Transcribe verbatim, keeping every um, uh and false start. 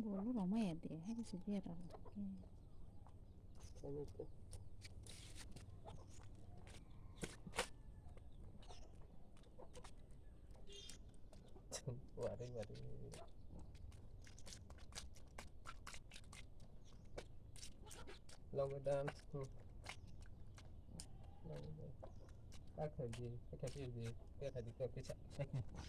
Bolu roma ya de, hai se biar aro. Wari, wari. Long dance. Hmm. Long dance. Akha di, akha di, akha di, akha di.